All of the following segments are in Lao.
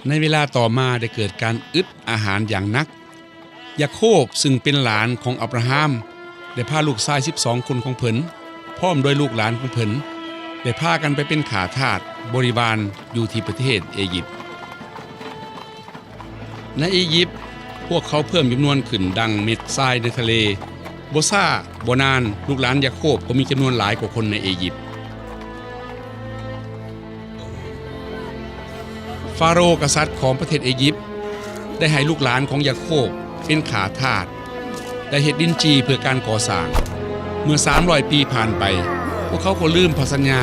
ໃນເວລາຕໍ່ມາໄດ້ເກີດການອຶດອາຫານຢ່າງໜັກ. ຢາໂຄບ ຊຶ່ງເປັນຫຼານຂອງອັບຣາຮາມ ໄດ້ພາລູກຊາຍສິບສອງຄົນຂອງເພິ່ນ ພ້ອມດ້ວຍລູກຫຼານຂອງເພິ່ນ ໄດ້ພາກັນໄປເປັນຂ້າທາດບໍລິວານຢູ່ທີ່ປະເທດເອຢິບ. ໃນເອຢິບ, ພວກເຂົາເພີ່ມຈຳນວນຂຶ້ນດັ່ງເມັດຊາຍໃນທະເລ. ບໍ່ຊ້າບໍ່ນານ, ລູກຫຼານຢາໂຄບກໍມີຈຳນວນຫຼາຍກວ່າຄົນໃນເອຢິບ. ຟາໂຣ ກະສັດຂອງປະເທດເອຢິບ ໄດ້ໃຫ້ລູກຫຼານຂອງຢາໂຄບເປັນຂ້າທາດ ໄດ້ເຮັດດິນຈີ່ເພື່ອການກໍ່ສ້າງ. ເມື່ອສາມຮ້ອຍປີຜ່ານໄປ, ພວກເຂົາກໍລືມພະສັນຍາ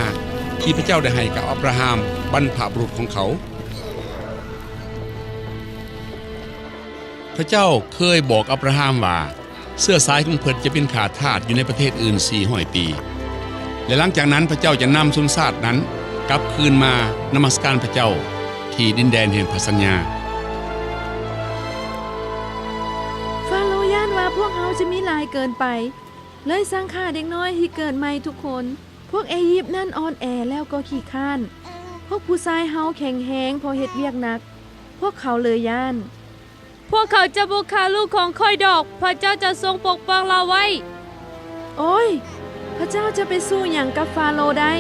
ທີ່ພະເຈົ້າໄດ້ໃຫ້ກັບອັບຣາຮາມ ບັນພະບຸລຸດຂອງເຂົາ. ພະເຈົ້າເຄີຍບອກອັບຣາຮາມວ່າ ເຊື້ອສາຍຂອງເພິ່ນຈະເປັນຂ້າທາດຢູ່ໃນປະເທດອື່ນສີ່ຮ້ອຍປີ ແລະ ຫຼັງຈາກນັ້ນພະເຈົ້າຈະນຳຊົນຊາດນັ້ນກັບຄືນມານະມັດສະການພະເຈົ້າທີ່ດິນແດນແຫ່ງພະສັນຍາ. ຟາໂຣຢ້ານວ່າພວກເຮົາຈະມີຫຼາຍເກີນໄປ, ເລີຍສັ່ງຂ້າເດັກນ້ອຍທີ່ເກີດໃໝ່ທຸກຄົນ. ພວກເອຢິບນັ້ນອ່ອນແອແລ້ວກໍຂີ້ຄ້ານ. ພວກຜູ້ຊາຍເຮົາແຂງແຮງພໍເຮັດວຽກໜັກ, ພວກເຂົາເລີຍຢ້ານ. ພວກເຂົາຈະບໍ່ຂ້າລູກຂອງຂ້ອຍດອກ, ພະເຈົ້າຈະຊົງປົກປ້ອງລາວໄວ້. ໂອ້ຍ, ພະເຈົ້າຈະໄປສູ້ຫຍັງກັບຟາໂຣໄດ້?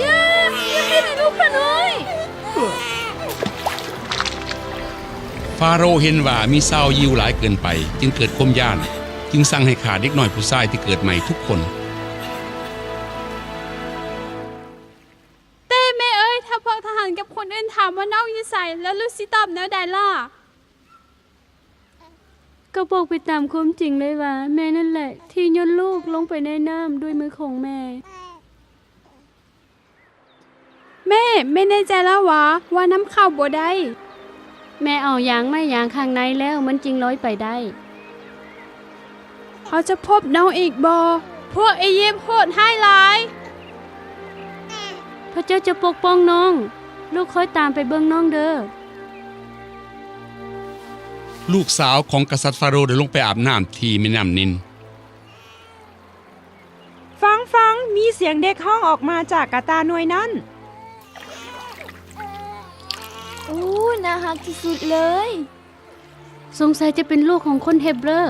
ຢ່າ, ຢ່າເຮັດໃຫ້ລູກຂ້ານ້ອຍ. ຟາໂຣເຫັນວ່າມີຊາວຢິວຫຼາຍເກີນໄປ, ຈຶ່ງເກີດຄວາມຢ້ານ, ຈຶ່ງສັ່ງໃຫ້ຂ້າເດັກນ້ອຍຜູ້ຊາຍທີ່ເກີດໃໝ່ທຸກຄົນ. ແຕ່ແມ່ເອີຍ, ຖ້າພວກທະຫານກັບຄົນອື່ນຖາມວ່ານ້ອງຢູ່ໃສ, ແລ້ວລູກຊິຕອບແນວໃດລະ? ກໍບອກໄປຕາມຄວາມຈິງເລີຍວ່າ ແມ່ນັ້ນແຫຼະທີ່ໂຍນລູກລົງໄປໃນນ້ຳດ້ວຍມືຂອງແມ່. ແມ່, ແມ່ແນ່ໃຈລະຫວາ ວ່ານ້ຳເຂົ້າບໍ່ໄດ້? ແມ່ເອົາຢາງໄມ້ຢາງຂ້າງໃນແລ້ວ ມັນຈຶ່ງລອຍໄປໄດ້. ເຮົາຈະພົບນ້ອງອີກບໍ່? ພວກເອຢິບໂຫດຮ້າຍຫຼາຍ. ພະເຈົ້າຈະປົກປ້ອງນ້ອງ. ລູກຄ່ອຍຕາມໄປເບິ່ງນ້ອງເດີ້. ລູກສາວຂອງກະສັດຟາໂຣໄດ້ລົງໄປອາບນ້ຳທີ່ແມ່ນ້ຳນິນ. ຟັງ, ຟັງ, ມີສຽງເດັກຮ້ອງອອກມາຈາກກະຕ່າໜ່ວຍນັ້ນ. ໂອ້, ໜ້າຮັກທີ່ສຸດເລີຍ. ສົງໄສຈະເປັນລູກຂອງຄົນເຮັບເຣີ.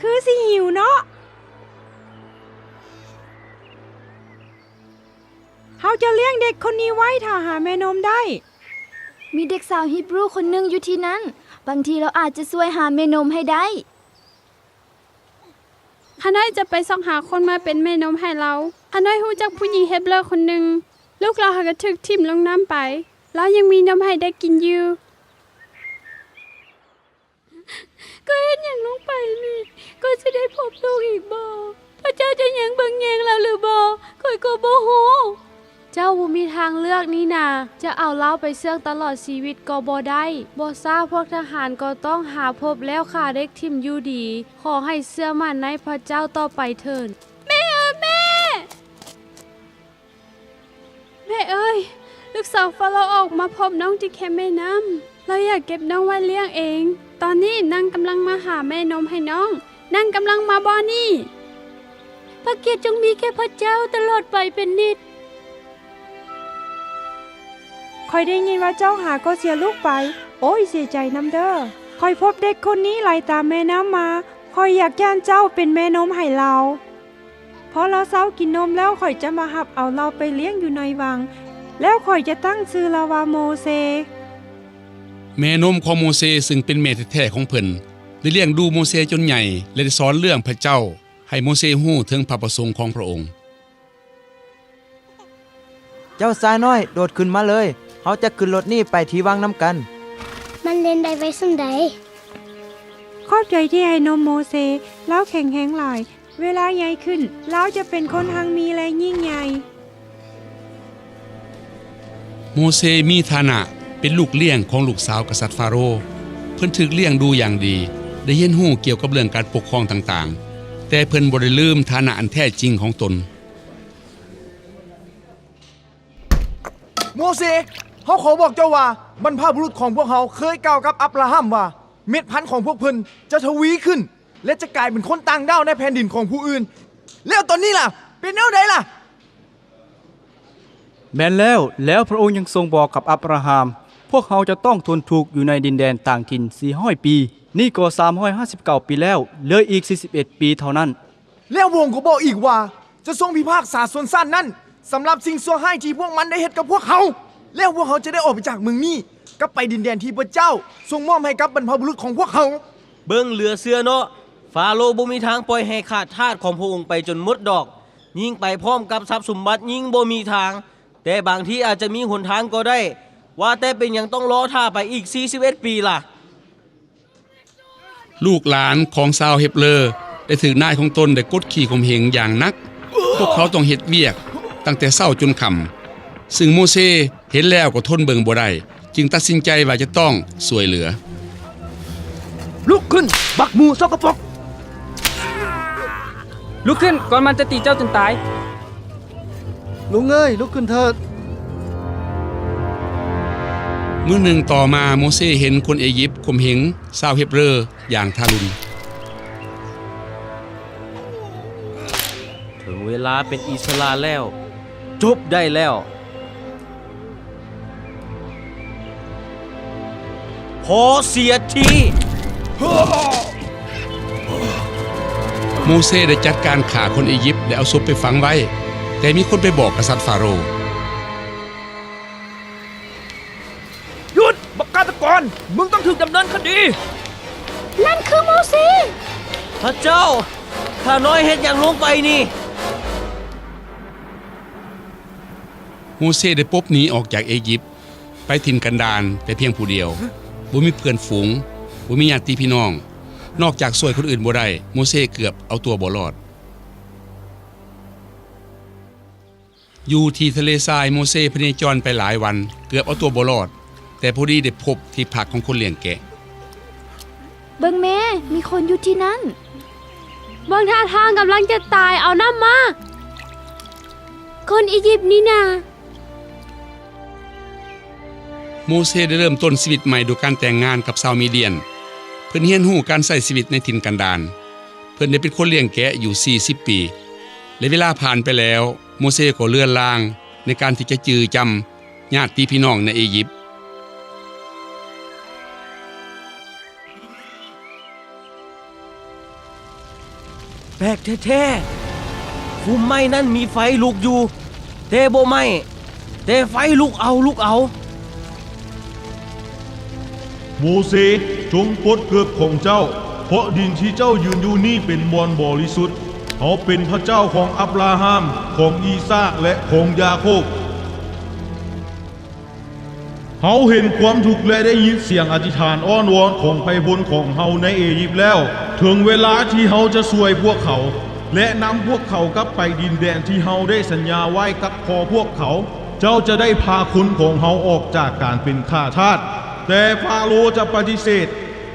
ຄືຊິຫິວເນາະ. ເຮົາຈະລ້ຽງເດັກຄົນນີ້ໄວ້ຖ້າຫາແມ່ນົມໄດ້. ມີເດັກສາວຮີບຣູຄົນໜຶ່ງຢູ່ທີ່ນັ້ນ. ບາງທີລາວອາດຈະຊ່ວຍຫາແມ່ນົມໃຫ້ໄດ້. ຂ້ານ້ອຍຈະໄປຊອກຫາຄົນມາເປັນແມ່ນົມໃຫ້ລາວ. ຂ້ານ້ອຍຮູ້ຈັກຜູ້ຍິງເຮັບເຣີຄົນໜຶ່ງ. ລູກລາວຫາກໍຖືກຖິ້ມລົງນ້ຳໄປ. ລາວຍັງມີນົມໃຫ້ໄດ້ກິນຢູ່. ຂ້ອຍເຮັດຫຍັງລົງໄປນີ້? ຂ້ອຍຊິໄດ້ພົບລູກອີກບໍ່? ພະເຈົ້າຈະຍັງເບິ່ງແຍງລາວຫຼືບໍ່? ຂ້ອຍກໍບໍ່ຮູ້. ເຈົ້າບໍ່ມີທາງເລືອກນີ້ນາ. ຈະເອົາລາວໄປເຊື່ອງຕະຫຼອດຊີວິດກໍບໍ່ໄດ້. ບໍ່ຊ້າພວກທະຫານກໍຕ້ອງຫາພົບແລ້ວຂ້າເດັກຖິ້ມຢູ່ດີ. ຂໍໃຫ້ເຊື່ອໝັ້ນໃນພະເຈົ້າຕໍ່ໄປເຖີ້ນ. ແມ່ເອີຍ, ແມ່! ແມ່ເອີຍ, ລູກສາວຟາໂຣອອກມາພົບນ້ອງທີ່ແຄມແມ່ນ້ຳ. ລາວຢາກເກັບນ້ອງໄວ້ລ້ຽງເອງ. ຕອນນີ້ນາງກຳລັງມາຫາແມ່ນົມໃຫ້ນ້ອງ. ນາງກຳລັງມາບ່ອນນີ້. ພະກຽດຈົ່ງມີແກ່ພະເຈົ້າຕະຫຼອດໄປເປັນນິດ. ຂ້ອຍໄດ້ຍິນວ່າເຈົ້າຫາກໍເສຍລູກໄປ. ໂອ້ຍ, ເສຍໃຈນຳເດີ້. ຂ້ອຍພົບເດັກຄົນນີ້ໄຫຼຕາມແມ່ນ້ຳມາ. ຂ້ອຍຢາກຢ້ານເຈົ້າເປັນແມ່ນົມໃຫ້ລາວ. ພໍລາວເຊົາກິນນົມແລ້ວ, ຂ້ອຍຈະມາຮັບເອົາລາວໄປລ້ຽງຢູ່ໃນວັງ, ແລ້ວຂ້ອຍຈະຕັ້ງຊື່ລາວວ່າໂມເຊ. ແມ່ນົມຂອງໂມເຊ, ຊຶ່ງເປັນແມ່ແທ້ໆຂອງເພິ່ນ, ໄດ້ລ້ຽງດູໂມເຊຈົນໃຫຍ່ ແລະ ໄດ້ສອນເລື່ອງພະເຈົ້າໃຫ້ໂມເຊຮູ້ເຖິງພະປະສົງຂອງພະອົງ. ເຈົ້າຊາຍນ້ອຍ, ໂດດຂຶ້ນມາເລີຍ. ເຮົາຈະຂຶ້ນລົດນີ້ໄປທີ່ວັງນຳກັນ. ມັນຫຼິ້ນໄດ້ໄວສ່ຳໃດ? ຂອບໃຈທີ່ໃຫ້ນົມໂມເຊ. ລາວແຂງແຮງຫຼາຍ. ເວລາໃຫຍ່ຂຶ້ນ, ລາວຈະເປັນຄົນຮັ່ງມີ ແລະ ຍິ່ງໃຫຍ່. ໂມເຊມີຖານະເປັນລູກລ້ຽງຂອງລູກສາວກະສັດຟາໂຣ. ເພິ່ນຖືກລ້ຽງດູຢ່າງດີ, ໄດ້ຮຽນຮູ້ກ່ຽວກັບເລື່ອງການປົກຄອງຕ່າງໆ, ແຕ່ເພິ່ນບໍ່ໄດ້ລືມຖານະອັນແທ້ຈິງຂອງຕົນ. ໂມເຊ, ເຮົາຂໍບອກເຈົ້າວ່າ, ບັນພະບຸລຸດຂອງພວກເຮົາເຄີຍກ່າວກັບອັບຣາຮາມວ່າ, ເມັດພັນຂອງພວກເພິ່ນຈະທະວີຂຶ້ນ ແລະ ຈະກາຍເປັນຄົນຕ່າງດ້າວໃນແຜ່ນດິນຂອງຜູ້ອື່ນ. ແລ້ວຕອນນີ້ລະ, ເປັນແນວໃດລະ? ແມ່ນແລ້ວ, ແລ້ວພຣະອົງຍັງຊົງບອກກັບອັບຣາຮາມ, ພວກເຮົາຈະຕ້ອງທົນທຸກຢູ່ໃນດິນແດນຕ່າງຖິ່ນສີ່ຮ້ອຍປີ, ນີ້ກໍສາມຮ້ອຍຫ້າສິບເກົ້າປີແລ້ວ, ເຫຼືອອີກສີ່ສິບເອັດປີເທົ່ານັ້ນ. ແລ້ວພຣະອົງກໍບອກອີກວ່າ ຈະຊົງພິພາກສາຊົນຊາດນັ້ນ ສຳລັບສິ່ງຊົ່ວຮ້າຍທີ່ພວກມັນໄດ້ເຮັດກັບພວກເຮົາ. ແລ້ວພວກເຮົາຈະໄດ້ອອກໄປຈາກເມືອງນີ້, ກັບໄປດິນແດນທີ່ພະເຈົ້າຊົງມອບໃຫ້ກັບບັນພະບຸລຸດຂອງພວກເຮົາ. ເບິ່ງເຫຼືອເຊື່ອເນາະ, ຟາໂຣບໍ່ມີທາງປ່ອຍໃຫ້ຂ້າທາດຂອງພະອົງໄປຈົນໝົດດອກ, ຍິ່ງໄປພ້ອມກັບຊັບສົມບັດຍິ່ງບໍ່ມີທາງ. ແຕ່ບາງທີອາດຈະມີຫົນທາງກໍໄດ້, ວ່າແຕ່ເປັນຫຍັງຕ້ອງລໍຖ້າໄປອີກສີ່ສິບເອັດປີລະ? ລູກຫຼານຂອງຊາວເຮັບເຣີໄດ້ຖືກນາຍຂອງຕົນໄດ້ກົດຂີ່ຂົ່ມເຫງຢ່າງໜັກ. ພວກເຂົາຕ້ອງເຮັດວຽກຕັ້ງແຕ່ເຊົ້າຈົນຄ່ຳ, ຊຶ່ງໂມເຊເຫັນແລ້ວກໍທົນເບິ່ງບໍ່ໄດ້, ຈຶ່ງຕັດສິນໃຈວ່າຈະຕ້ອງຊ່ວຍເຫຼືອ. ລຸກຂຶ້ນ, ບັກໝູ່ສົກກະປົກ! ລຸກຂຶ້ນ, ກ່ອນມັນຈະຕີເຈົ້າຈົນຕາຍ. ລຸງເອີຍ, ລຸກຂຶ້ນເຖີດ! ມື້ໜຶ່ງຕໍ່ມາ, ໂມເຊເຫັນຄົນເອຢິບຂົ່ມເຫງຊາວເຮັບເຣີຢ່າງທາລຸນ. ເຖິງເວລາເປັນອິດສະຫຼະແລ້ວ, ຈົບໄດ້ແລ້ວ. ພໍເສຍທີ! ໂມເຊໄດ້ຈັດການຂ້າຄົນອີຢິບ ແລະ ເອົາສົບໄປຝັງໄວ້, ແຕ່ມີຄົນໄປບອກກະສັດຟາໂຣ. ຢຸດ! ບັກກາຕະກອນ! ມຶງຕ້ອງຖືກດຳເນີນຄະດີ! ນັ້ນຄືໂມເຊ! ພະເຈົ້າ! ຂ້ານ້ອຍເຮັດຫຍັງລົງໄປນີ້? ໂມເຊໄດ້ປົບໜີອອກຈາກເອຢິບ ໄປຖິ່ນກັນດານແຕ່ພຽງຜູ້ດຽວ, ບໍ່ມີເພື່ອນຝູງ, ບໍ່ມີຍາດຕິພີ່ນ້ອງ, ນອກຈາກຊ່ວຍຄົນອື່ນບໍ່ໄດ້, ໂມເຊເກືອບເອົາຕົວບໍ່ລອດ. ຢູ່ທີ່ທະເລຊາຍ, ໂມເຊພະເນຈອນໄປຫຼາຍວັນ, ເກືອບເອົາຕົວບໍ່ລອດ, ແຕ່ພໍດີໄດ້ພົບທີ່ພັກຂອງຄົນລ້ຽງແກະ. ເບິ່ງແມ້, ມີຄົນຢູ່ທີ່ນັ້ນ. ເບິ່ງທ່າທາງກຳລັງຈະຕາຍ, ເອົານ້ຳມາ. ຄົນອີຢິບນີ້ນາ. ໂມເຊໄດ້ເລີ່ມຕົ້ນຊີວິດໃໝ່ດ້ວຍການແຕ່ງງານກັບຊາວມີດຽນ. ເພິ່ນຮຽນຮູ້ການໃຊ້ຊີວິດໃນຖິ່ນກັນດານ. ເພິ່ນໄດ້ເປັນຄົນລ້ຽງແກະຢູ່ສີ່ສິບປີ ແລະ ເວລາຜ່ານໄປແລ້ວ, ໂມເຊກໍເລືອນລາງໃນການທີ່ຈະຈື່ຈຳຍາດຕິພີ່ນ້ອງໃນເອຢິບ. ແປກແທ້ໆ! ຟຸມໄມ້ນັ້ນມີໄຟລຸກຢູ່, ແຕ່ບໍ່ໄໝ້, ແຕ່ໄຟລຸກເອົາ, ລຸກເອົາ. ໂມເຊ, ຈົ່ງປົດເກີບຂອງເຈົ້າ, ເພາະດິນທີ່ເຈົ້າຢືນຢູ່ນີ້ເປັນບ່ອນບໍລິສຸດ. ເຮົາເປັນພະເຈົ້າຂອງອັບຣາຮາມ, ຂອງອີສາກ ແລະ ຂອງຢາໂຄບ. ເຮົາເຫັນຄວາມທຸກ ແລະ ໄດ້ຍິນສຽງອະທິຖານອ້ອນວອນຂອງໄພພົນຂອງເຮົາໃນເອຢິບແລ້ວ. ເຖິງເວລາທີ່ເຮົາຈະຊ່ວຍພວກເຂົາ ແລະ ນຳພວກເຂົາກັບໄປດິນແດນທີ່ເຮົາໄດ້ສັນຍາໄວ້ກັບພໍ່ພວກເຂົາ. ເຈົ້າຈະໄດ້ພາຄົນຂອງເຮົາອອກຈາກການເປັນຂ້າທາດ. ແຕ່ຟາໂຣຈະປະຕິເສດ,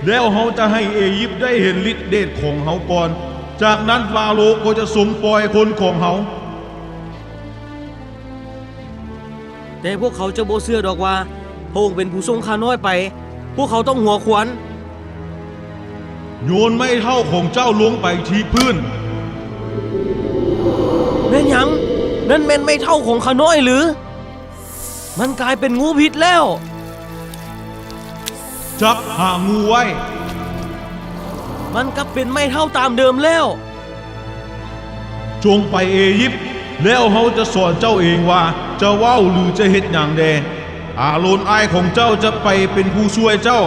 ແລ້ວເຮົາຈະໃຫ້ເອຢິບໄດ້ເຫັນລິດເດດຂອງເຮົາກ່ອນ. ຈາກນັ້ນຟາໂຣກໍຈະຊົງປ່ອຍຄົນຂອງເຮົາ. ແຕ່ພວກເຂົາຈະບໍ່ເຊື່ອດອກວ່າ ພະອົງເປັນຜູ້ສົ່ງຂ້ານ້ອຍໄປ. ພວກເຂົາຕ້ອງຫົວຂວັນ. ໂຍນໄມ້ເທົ້າຂອງເຈົ້າລົງໄປທີ່ພື້ນ. ແມ່ນຫຍັງ? ນັ້ນແມ່ນໄມ້ເທົ້າຂອງຂ້ານ້ອຍຫຼື? ມັນກາຍເປັນງູພິດແລ້ວ. ຈັບຫາງງູໄວ້. ມັນກັບເປັນໄມ້ເທົ້າຕາມເດີມແລ້ວ. ຈົ່ງໄປເອຢິບ, ແລ້ວເຮົາຈະສອນເຈົ້າເອງວ່າຈະເວົ້າ ຫຼື ຈະເຮັດຫຍັງແດ່. ອາໂລນອ້າຍຂອງເຈົ້າຈະໄປເປັນຜູ້ຊ່ວຍເຈົ້າ.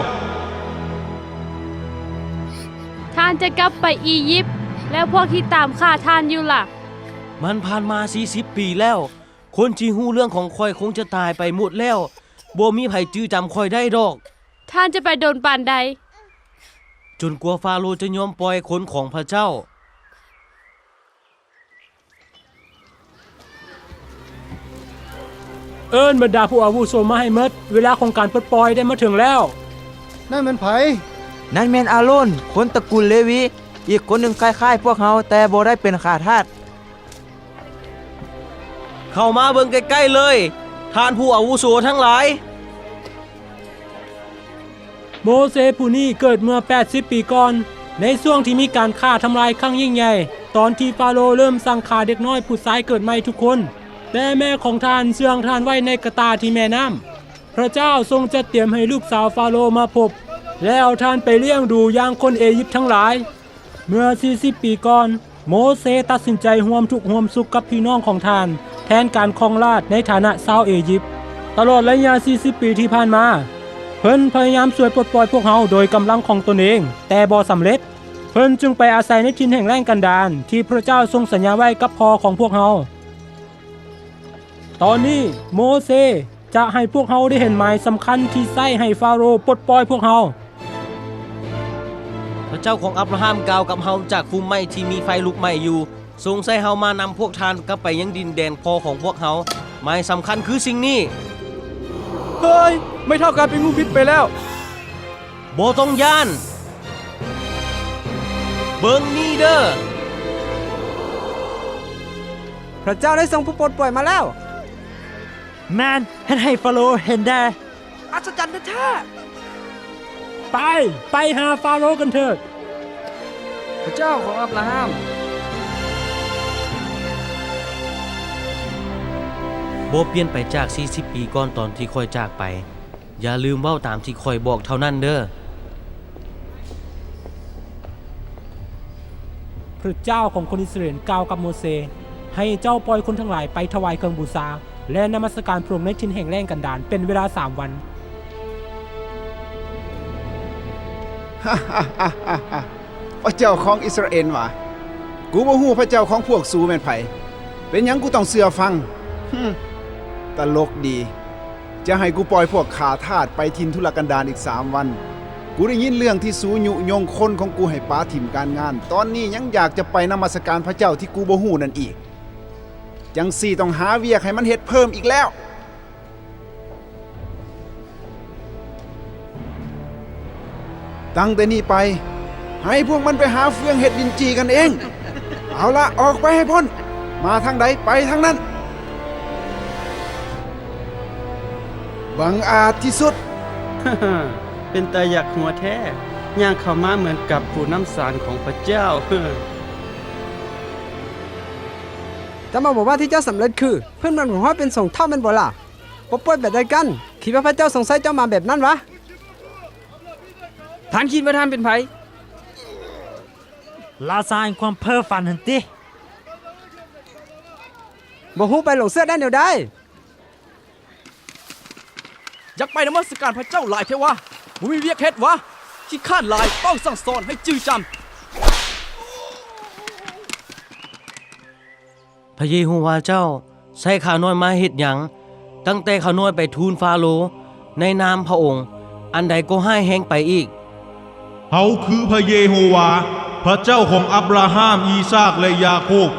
ທ່ານຈະກັບໄປອີຢິບ, ແລ້ວພວກທີ່ຕາມຂ້າທ່ານຢູ່ລະ? ມັນຜ່ານມາສີ່ສິບປີແລ້ວ. ຄົນທີ່ຮູ້ເລື່ອງຂອງຂ້ອຍຄົງຈະຕາຍໄປໝົດແລ້ວ. ບໍ່ມີໃຜຈື່ຈຳຂ້ອຍໄດ້ດອກ. ທ່ານຈະໄປດົນປານໃດ? ຈົນກວ່າຟາໂຣຈະຍອມປ່ອຍຄົນຂອງພະເຈົ້າ. ເອີ້ນບັນດາຜູ້ອາວຸໂສມາໃຫ້ໝົດ. ເວລາຂອງການປົດປ່ອຍໄດ້ມາເຖິງແລ້ວ. ນັ້ນແມ່ນໃຜ? ນັ້ນແມ່ນອາໂລນ, ຄົນຕະກູນເລວີ, ອີກຄົນໜຶ່ງຄ້າຍໆພວກເຮົາ, ແຕ່ບໍ່ໄດ້ເປັນຂ້າທາດ. ເຂົ້າມາເບິ່ງໃກ້ໆເລີຍ, ທ່ານຜູ້ອາວຸໂສທັງຫຼາຍ. ໂມເຊຜູ້ນີ້ເກີດເມື່ອແປດສິບປີກ່ອນ, ໃນຊ່ວງທີ່ມີການຂ້າທຳລາຍຄັ້ງຍິ່ງໃຫຍ່, ຕອນທີ່ຟາໂຣເລີ່ມສັ່ງຂ້າເດັກນ້ອຍຜູ້ຊາຍເກີດໃໝ່ທຸກຄົນ. ແຕ່ແມ່ຂອງທ່ານເຊື່ອງທ່ານໄວ້ໃນກະຕ່າທີ່ແມ່ນ້ຳ. ພຣະເຈົ້າຊົງຈັດຕຽມໃຫ້ລູກສາວຟາໂຣມາພົບ ແລ້ວທ່ານໄປລ້ຽງດູຢ່າງຄົນເອຢິບທັງຫຼາຍ. ເມື່ອສີ່ສິບປີກ່ອນ, ໂມເຊຕັດສິນໃຈຮ່ວມທຸກຮ່ວມສຸກກັບພີ່ນ້ອງຂອງທ່ານ ແທນການຄອງລາດໃນຖານະຊາວເອຢິບ. ຕະຫຼອດໄລຍະສີ່ສິບປີທີ່ຜ່ານມາ, ເພິ່ນພະຍາຍາມຊ່ວຍປົດປ່ອຍພວກເຮົາໂດຍກຳລັງຂອງຕົນເອງ, ແຕ່ບໍ່ສຳເລັດ. ເພິ່ນຈຶ່ງໄປອາໄສໃນຖິ່ນແຫ້ງແລ້ງກັນດານທີ່ພຣະເຈົ້າຊົງສັນຍາໄວ້ກັບພໍ່ຂອງພວກເຮົາ. ຕອນນີ້ໂມເຊຈະໃຫ້ພວກເຮົາໄດ້ເຫັນໝາຍສຳຄັນທີ່ໃຊ້ໃຫ້ຟາໂຣປົດປ່ອຍພວກເຮົາ. ພຣະເຈົ້າຂອງອັບຣາຮາມກ່າວກັບເຮົາຈາກຟຸມໄມ້ທີ່ມີໄຟລຸກໄໝ້ຢູ່, ຊົງໃຊ້ເຮົາມານຳພວກທ່ານກັບໄປຍັງດິນແດນພໍ່ຂອງພວກເຮົາ. ໝາຍສຳຄັນຄືສິ່ງນີ້. ເຮີຍ! ໄມ້ເຖົ້າກາຍເປັນງູພິດໄປແລ້ວ. ບໍ່ຕ້ອງຢ້ານ. ເບິ່ງນີ້ເດີ້. ພຣະເຈົ້າໄດ້ສົ່ງຜູ້ປົດປ່ອຍມາແລ້ວ. ແມ່ນ, ເຮັດໃຫ້ຟາໂຣເຫັນແດ່. ອັດສະຈັນແທ້ໆ. ໄປ, ໄປຫາຟາໂຣກັນເຖີດ. ພຣະເຈົ້າຂອງອັບຣາຮາມ. ບໍ່ປ່ຽນໄປຈາກສີ່ສິບປີກ່ອນຕອນທີ່ຂ້ອຍຈາກໄປ. ຢ່າລືມເວົ້າຕາມທີ່ຂ້ອຍບອກເທົ່ານັ້ນເດີ້. ພຣະເຈົ້າຂອງຄົນອິດສະຣາເອນກ່າວກັບໂມເຊ, ໃຫ້ເຈົ້າປ່ອຍຄົນທັງຫຼາຍໄປຖວາຍເຄື່ອງບູຊາ ແລະ ນະມັດສະການພຣະອົງໃນຖິ່ນແຫ້ງແລ້ງກັນດານເປັນເວລາສາມວັນ. ພຣະເຈົ້າຂອງອິດສະຣາເອນວ່າ, ກູບໍ່ຮູ້ພຣະເຈົ້າຂອງພວກສູແມ່ນໃຜ. ເປັນຫຍັງກູຕ້ອງເຊື່ອຟັງ? ຫຶ, ຕະຫຼົກດີ. ຈະໃຫ້ກູປ່ອຍພວກຂ້າທາດໄປຖິ່ນທຸລະກັນດານອີກສາມວັນ. ກູໄດ້ຍິນເລື່ອງທີ່ສູຍຸຍົງຄົນຂອງກູໃຫ້ປະຖິ້ມການງານ, ຕອນນີ້ຍັງຢາກຈະໄປນະມັດສະການພຣະເຈົ້າທີ່ກູບໍ່ຮູ້ນັ້ນອີກ. ຈັ່ງຊີ້ຕ້ອງຫາວຽກໃຫ້ມັນເຮັດເພີ່ມອີກແລ້ວ. ຕັ້ງແຕ່ນີ້ໄປ, ໃຫ້ພວກມັນໄປຫາເຟືອງເຮັດດິນຈີ່ກັນເອງ. ເອົາລະ, ອອກໄປໃຫ້ພົ້ນ. ມາທາງໃດ, ໄປທາງນັ້ນ. ບັງອາດທີ່ສຸດ. ເປັນຕາຢາກຫົວແທ້, ຍ່າງເຂົ້າມາເໝືອນກັບຜູ້ນຳສານຂອງພຣະເຈົ້າ. ແຕ່ມາບອກວ່າທີ່ເຈົ້າສຳເລັດຄື, ເພື່ອນບ້ານຂອງເຮົາເປັນສົງເທົ້າແມ່ນບໍ່ລະ? ປົດປ່ອຍແບບໃດກັນ? ຄິດວ່າພຣະເຈົ້າຊົງໃຊ້ເຈົ້າມາແບບນັ້ນຫວາ? ທ່ານຄິດວ່າທ່ານເປັນໃຜ? ລາຊາແຫ່ງຄວາມເພ້ຝັນຫັ້ນຕິ? ບໍ່ຮູ້ໄປຫຼົງເຊື່ອໄດ້ແນວໃດ? ຢາກໄປນະມັດສະການພຣະເຈົ້າຫຼາຍແທ້ຫວາ? ບໍ່ມີວຽກເຮັດຫວາ? ຂີ້ຄ້ານຫຼາຍ, ເວົ້າສັ່ງສອນໃຫ້ຈື່ຈຳ. ພຣະເຢໂຮວາເຈົ້າໃຊ້ຂ້ານ້ອຍມາເຮັດຫຍັງ? ຕັ້ງແຕ່ຂ້ານ້ອຍໄປທູນຟາໂຣໃນນາມພຣະອົງ, ອັນໃດກໍຮ້າຍແຮງໄປອີກ. ເຮົາຄືພຣະເຢໂຮວາ, ພຣະເຈົ້າຂອງອັບຣາຮາມ, ອີສາກ ແລະ ຢາໂຄບ.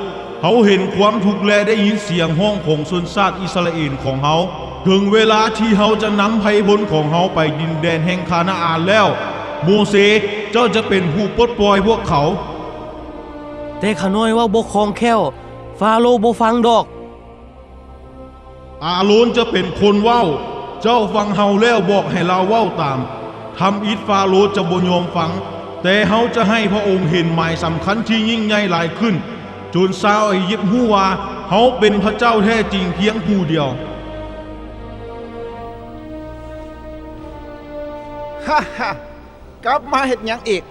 ເຮົາເຫັນຄວາມທຸກ ແລະ ໄດ້ຍິນສຽງຮ້ອງຂອງຊົນຊາດອິດສະຣາເອນຂອງເຮົາ. ເຖິງເວລາທີ່ເຮົາຈະນຳໄພພົນຂອງເຮົາໄປດິນແດນແຫ່ງຄານາອານແລ້ວ. ໂມເຊ, ເຈົ້າຈະເປັນຜູ້ປົດປ່ອຍພວກເຂົາ. ແຕ່ຂ້ານ້ອຍເວົ້າບໍ່ຄ່ອງແຄ້ວ, ຟາໂຣບໍ່ຟັງດອກ. ອາໂລນຈະເປັນຄົນເວົ້າ. ເຈົ້າຟັງເຮົາແລ້ວບອກໃຫ້ລາວເວົ້າຕາມ. ທຳອິດຟາໂຣຈະບໍ່ຍອມຟັງ, ແຕ່ເຮົາຈະໃຫ້ພຣະອົງເຫັນໝາຍສຳຄັນທີ່ຍິ່ງໃຫຍ່ຫຼາຍຂຶ້ນ, ຈົນຊາວເອຢິບຮູ້ວ່າເຮົາເປັນພຣະເຈົ້າແທ້ຈິງພຽງຜູ້ດຽວ. ຮາໆ! ກັບມາເຮັດຫຍັງອີກ?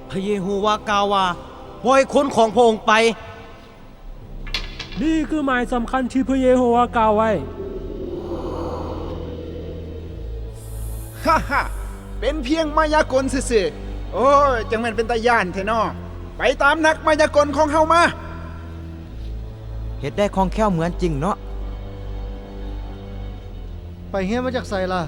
ພຣະເຢໂຮວາກ່າວວ່າ, ປ່ອຍຄົນຂອງພຣະອົງໄປ. ນີ້ຄືໝາຍສຳຄັນທີ່ພຣະເຢໂຮວາກ່າວໄວ້. ຮາໆ! ເປັນພຽງມາຍາກົນຊື່ໆ. ໂອ້ຍ, ຈັ່ງແມ່ນເປັນຕາຢ້ານແທ້ນໍ. ໄປຕາມນັກມາຍາກົນຂອງເຮົາມາ. ເຮັດໄດ້ຄ່ອງແຄ້ວເໝືອນຈິງເນາະ. ໄປຮຽນມາຈາກໃສລະ?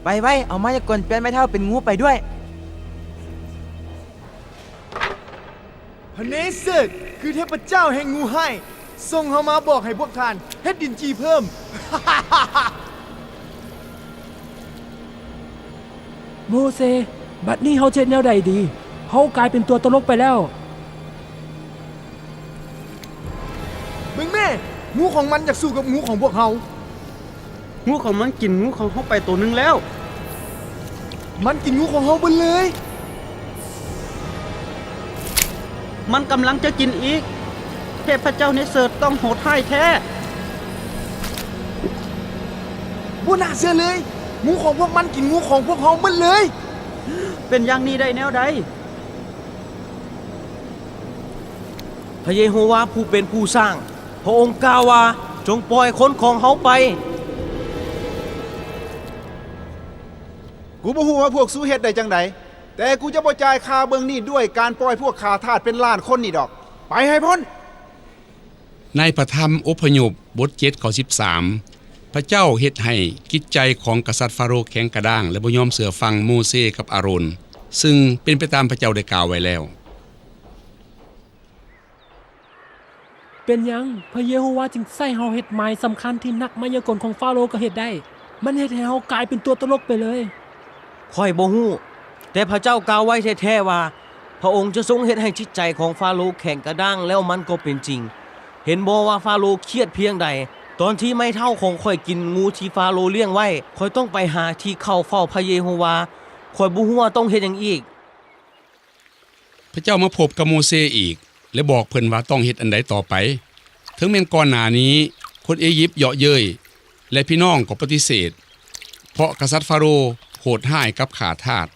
ໄປໄວ, ເອົາມາຍາກົນປ່ຽນໄມ້ເຖົ້າເປັນງູໄປດ້ວຍ. ພະເນເສີດຄືເທບພະເຈົ້າແຫ່ງງູຮ້າຍ, ສົ່ງເຮົາມາບອກໃຫ້ພວກທ່ານເຮັດດິນຈີ່ເພີ່ມ. ໂມເຊ, ບັດນີ້ເຮົາຈະເຮັດແນວໃດດີ? ເຮົາກາຍເປັນຕົວຕະຫຼົກໄປແລ້ວ. ເບິ່ງແມ້, ງູຂອງມັນຢາກສູ້ກັບງູຂອງພວກເຮົາ. ງູຂອງມັນກິນງູຂອງເຮົາໄປໂຕໜຶ່ງແລ້ວ. ມັນກິນງູຂອງເຮົາເບິດເລີຍ. ມັນກຳລັງຈະກິນອີກ. ເທບພະເຈົ້າເນເສີຕ້ອງໂຫດຮ້າຍແທ້. ບໍ່ໜ້າເຊື່ອເລີຍ! ງູຂອງພວກມັນກິນງູຂອງພວກເຮົາໝົດເລີຍ! ເປັນຢ່າງນີ້ໄດ້ແນວໃດ? ພະເຢໂຮວາຜູ້ເປັນຜູ້ສ້າງ, ພະອົງກ່າວວ່າ, ຈົ່ງປ່ອຍຄົນຂອງເຮົາໄປ. ກູບໍ່ຮູ້ວ່າພວກສູເຮັດໄດ້ຈັ່ງໃດ, ແຕ່ກູຈະບໍ່ຈ່າຍຄ່າເບື້ອງນີ້ດ້ວຍການປ່ອຍພວກຂ້າທາດເປັນລ້ານຄົນນີ້ດອກ. ໄປໃຫ້ພົ້ນ! ໃນພະທຳອົບພະຍົບ ບົດເຈັດ ຂໍ້ສິບສາມ ພະເຈົ້າເຮັດໃຫ້ຈິດໃຈຂອງກະສັດຟາໂຣແຂງກະດ້າງ ແລະ ບໍ່ຍອມເຊື່ອຟັງໂມເຊກັບອາໂຣນ, ຊຶ່ງເປັນໄປຕາມພະເຈົ້າໄດ້ກ່າວໄວ້ແລ້ວ. ເປັນຫຍັງພະເຢໂຮວາຈຶ່ງໃຊ້ເຮົາເຮັດໝາຍສຳຄັນທີ່ນັກມາຍາກົນຂອງຟາໂຣກໍເຮັດໄດ້? ມັນເຮັດໃຫ້ເຮົາກາຍເປັນຕົວຕະຫຼົກໄປເລີຍ. ຂ້ອຍບໍ່ຮູ້, ແຕ່ພະເຈົ້າກ່າວໄວ້ແທ້ໆວ່າ ພະອົງຈະຊົງເຮັດໃຫ້ຈິດໃຈຂອງຟາໂຣແຂງກະດ້າງ, ແລ້ວມັນກໍເປັນຈິງ. ເຫັນບໍ່ວ່າຟາໂຣຄຽດພຽງໃດ? ຕອນທີ່ໄມ້ເຖົ້າຂອງຂ້ອຍກິນງູທີ່ຟາໂຣລ້ຽງໄວ້, ຂ້ອຍຕ້ອງໄປຫາທີ່ເຂົ້າເຝົ້າພະເຢໂຮວາ. ຂ້ອຍບໍ່ຮູ້ວ່າຕ້ອງເຮັດຫຍັງອີກ. ພະເຈົ້າມາພົບກັບໂມເຊອີກ ແລະ ບອກເພິ່ນວ່າຕ້ອງເຮັດອັນໃດຕໍ່ໄປ. ເຖິງແມ່ນກ່ອນໜ້ານີ້ຄົນເອຢິບເຍາະເຍີ້ຍ ແລະ ພີ່ນ້ອງກໍປະຕິເສດ, ເພາະກະສັດຟາໂຣໂຫດຮ້າຍກັບຂ້າທາດ.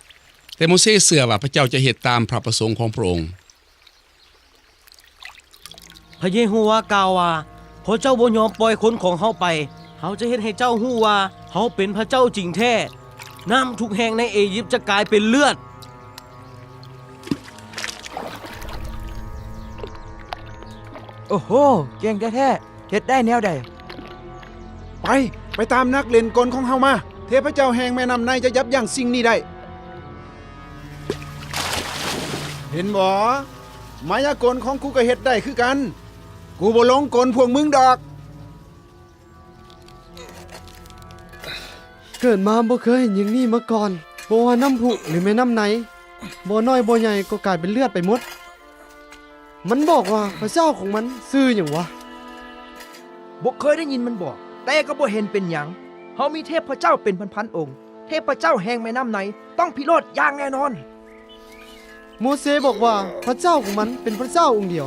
ແຕ່ໂມເຊເຊື່ອວ່າພະເຈົ້າຈະເຮັດຕາມພະປະສົງຂອງພະອົງ. ພະເຢໂຮວາກ່າວວ່າ, ເພາະເຈົ້າບໍ່ຍອມປ່ອຍຄົນຂອງເຮົາໄປ, ເຮົາຈະເຮັດໃຫ້ເຈົ້າຮູ້ວ່າເຮົາເປັນພະເຈົ້າຈິງແທ້. ນ້ຳທຸກແຫ່ງໃນເອຢິບຈະກາຍເປັນເລືອດ. ໂອ້ໂຫ ເກັ່ງແທ້ໆ! ເຮັດໄດ້ແນວໃດ? ໄປ, ໄປຕາມນັກຫຼິ້ນກົນຂອງເຮົາມາ. ເທບພະເຈົ້າແຫ່ງແມ່ນ້ຳໄນຈະຢັບຢັ້ງສິ່ງນີ້ໄດ້. ເຫັນບໍ່? ມາຍາກົນຂອງກູກໍເຮັດໄດ້ຄືກັນ. ກູບໍ່ຫຼົງກົນພວກມຶງດອກ. ເກີດມາບໍ່ເຄີຍເຫັນຢ່າງນີ້ມາກ່ອນ. ບໍ່ວ່ານ້ຳພຸ ຫຼື ແມ່ນ້ຳໄນ, ບໍ່ນ້ອຍບໍ່ໃຫຍ່ກໍກາຍເປັນເລືອດໄປໝົດ. ມັນບອກວ່າພະເຈົ້າຂອງມັນຊື່ຫຍັງວະ? ບໍ່ເຄີຍໄດ້ຍິນມັນບອກ, ແຕ່ກໍບໍ່ເຫັນເປັນຫຍັງ. ເຮົາມີເທບພະເຈົ້າເປັນພັນໆອົງ. ເທບພະເຈົ້າແຫ່ງແມ່ນ້ຳໄນຕ້ອງພິໂລດຢ່າງແນ່ນອນ. ໂມເຊບອກວ່າພະເຈົ້າຂອງມັນເປັນພະເຈົ້າອົງດຽວ.